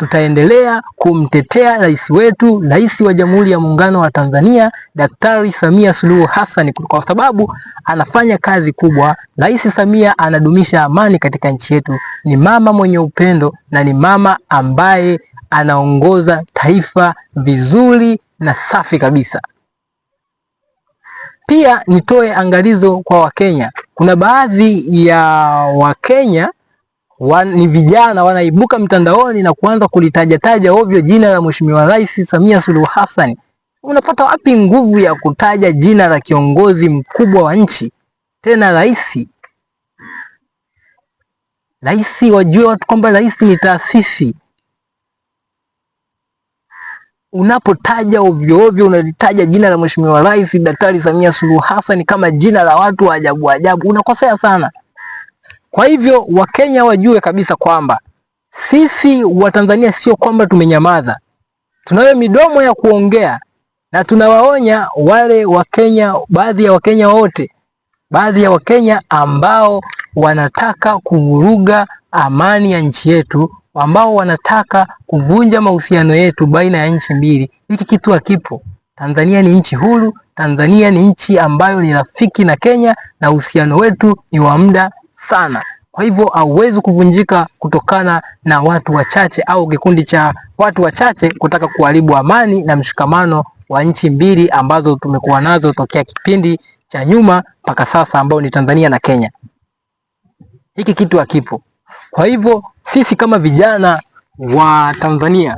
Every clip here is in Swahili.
Tutaendelea kumtetea rais wetu, rais wa Jamhuri ya Muungano wa Tanzania, Daktari Samia Suluhu Hassan, kwa sababu anafanya kazi kubwa. Rais Samia anadumisha amani katika nchi yetu, ni mama mwenye upendo na ni mama ambaye anaongoza taifa vizuri na safi kabisa. Pia nitoe angalizo kwa Wakenya. Kuna baadhi ya Wakenya ni vijana wanaibuka mtandaoni na kuanza kulitajataja ovyo jina la Mheshimiwa Rais Samia Suluhu Hassan. Unapata wapi nguvu ya kutaja jina la kiongozi mkubwa wa nchi, tena rais? Rais, wajue watu kwamba rais ni taasisi. Unapotaja ovyo ovyo, unalitaja jina la Mheshimiwa Rais Daktari Samia Suluhu Hassan kama jina la watu wa ajabu ajabu, unakosea sana. Kwa hivyo Wakenya wajue kabisa kwamba sisi Watanzania sio kwamba tumenyamaza, tunayo midomo ya kuongea na tunawaonya wale Wakenya, baadhi ya Wakenya wote, baadhi ya Wakenya ambao wanataka kuvuruga amani ya nchi yetu, ambao wanataka kuvunja mahusiano yetu baina ya nchi mbili. Hiki kitu hakipo. Tanzania ni nchi huru. Tanzania ni nchi ambayo ni rafiki na Kenya na uhusiano wetu ni wa muda sana. Kwa hivyo hauwezi kuvunjika kutokana na watu wachache au kikundi cha watu wachache kutaka kuharibu amani na mshikamano wa nchi mbili ambazo tumekuwa nazo tokea kipindi cha nyuma mpaka sasa, ambao ni Tanzania na Kenya. Hiki kitu hakipo. Kwa hivyo sisi kama vijana wa Tanzania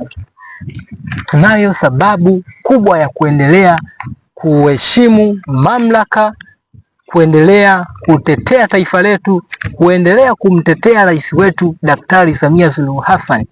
tunayo sababu kubwa ya kuendelea kuheshimu mamlaka, kuendelea kutetea taifa letu, kuendelea kumtetea rais wetu Daktari Samia Suluhu Hassan.